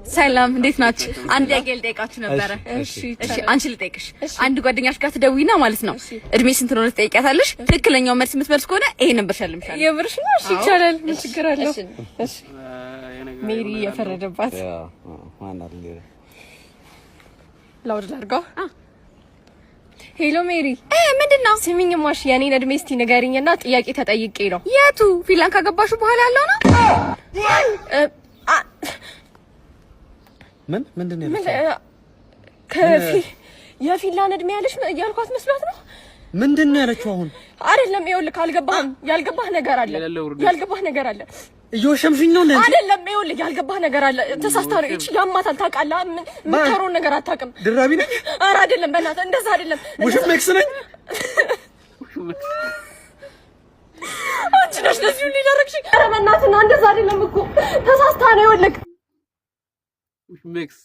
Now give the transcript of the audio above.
ሰላም፣ እንዴት ናችሁ? አንድ ጥያቄ ልጠይቃችሁ ነበረ። እሺ። እሺ፣ አንቺ ልጠይቅሽ። አንድ ጓደኛሽ ጋር ትደውይና ማለት ነው እድሜ ስንት ነው ትጠይቂያታለሽ። ትክክለኛው መልስ የምትመልስ ከሆነ ይሄንን ብር እሸልምሻለሁ። የምርሽ ነው? እሺ ይቻላል። ምን ችግር አለው? እሺ ሜሪ የፈረደባት loud ላድርገው። Hello ሜሪ። ምንድን ነው? ስሚኝማ፣ እሺ የኔን እድሜ እስቲ ንገሪኝና ጥያቄ ተጠይቄ ነው። የቱ ፊንላንድ ካገባሹ በኋላ ያለው ነው? ምን ምንድን ነው? ምን የፊንላንድ እድሜ ያለሽ እያልኳት መስሏት ነው። ምንድን ነው ያለችው አሁን? አይደለም፣ ይኸውልህ፣ አልገባህም። ያልገባህ ነገር አለ። ያልገባህ ነገር አለ። እየወሸምሽኝ ነው እንዴ? አይደለም፣ ይኸውልህ፣ ያልገባህ ነገር አለ። ተሳስታ ነው። እቺ ያማታል፣ ታውቃለህ። የምታወራውን ነገር አታውቅም። ድራቢ ነኝ? ኧረ አይደለም፣ በእናትህ እንደዛ አይደለም። ውሽም ኤክስ ነኝ? አንቺ ነሽ ለዚህ ሁሉ የዳረግሽኝ። ኧረ በእናትህ ና፣ እንደዛ አይደለም እኮ፣ ተሳስታ ነው። ይኸውልህ ሚክስ።